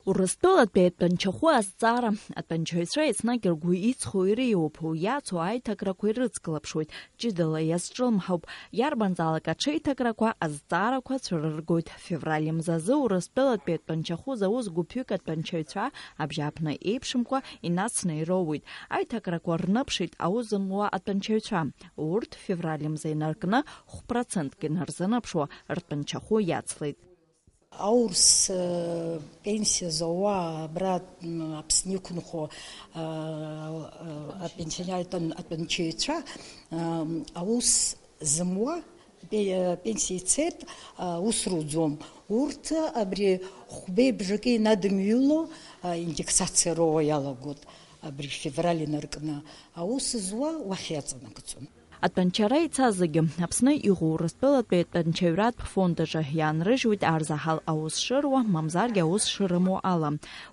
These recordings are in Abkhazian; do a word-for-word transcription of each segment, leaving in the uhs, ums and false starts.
Урыстәылатәи атәанчахәы азҵаара. Атәанчаҩцәа еснагь ргәы иҵхо иреиуоуп, уи иацу аиҭакрақәа ирыцклаԥшуеит, ҷыдала иазҿлымҳауп. Иарбанзаалак аҽеиҭакрақәа азҵаарақәа цәырыргоит. Февраль мзазы Урыстәылатәи атәанчахәы зауз гәыԥҩык атәанчаҩцәа абжьааԥны еиԥшымкәа инацны ироуеит. Аиҭакрақәа рныԥшит аус зымуа атәанчаҩцәа. Урҭ февраль мза инаркны хә процентк инарзынаԥшуа ртәанчахәы иацлеит. Аурс, э, пенсиа зауа абра, м, Аԥсны иқәынхо, э, э, апенсионер атәан-, атәанчаҩцәа, э, аус зымуа, пе-, э, пенсиа ицеит, э, ус руӡом. Урҭ абри хәбеи бжаки инадымҩыло, э, индексациа роуа иалагоит. Абри февраль инаркны аус зуа уахь иаҵанакӡом. Атәанчара ицаз зегьы, Аԥсны иҟоу Урыстәылатәи атәанчаҩратә фонд аҿы иаанрыжьуеит арзаҳал аус шыруа, мамзаргьы аус шырымоу ала.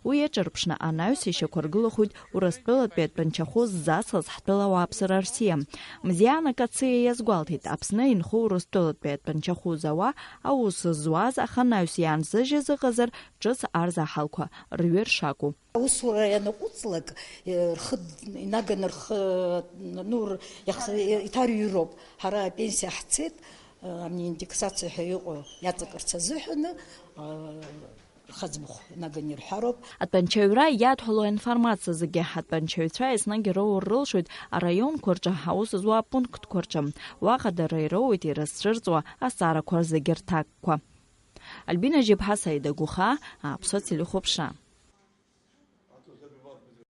Уи аҿырԥшны анаҩс ишьақәыргылахоит Урыстәылатәи атәанчахәы ззацлаз ҳтәыла ауааԥсыра Арсиа. Мзиана Кациа иазгәалҭеит, Аԥсны инхо Урыстәылатәи атәанчахәы зауа аус зуаз, аха анаҩс иаанзыжьыз ыҟазар, ҿыц арзаҳалқәа рҩыр шакәу. Аусура ианаҟәыҵлак, э, рхы д-, инаганы рхы, ну, р-, иахс-, иҭарҩроуп. Ҳара апенсиа ҳцеит, э, ани индексациа ҳәа иҟоу иаҵакырц азыҳәаны, э, рхаӡбахә инаганы ирҳәароуп. Атәанчаҩра иадҳәалоу аинформациа зегьы атәанчаҩцәа еснагь ироур рылшоит араионқәа рҿы аус зуа апунктқәа рҿы. Уаҟа дара ироуеит ирызцәырҵуа азҵаарақәа зегьы рҭакқәа. Альбина Жьыԥҳа, Саида Гәыхаа, Аԥсуа телехәаԥшра.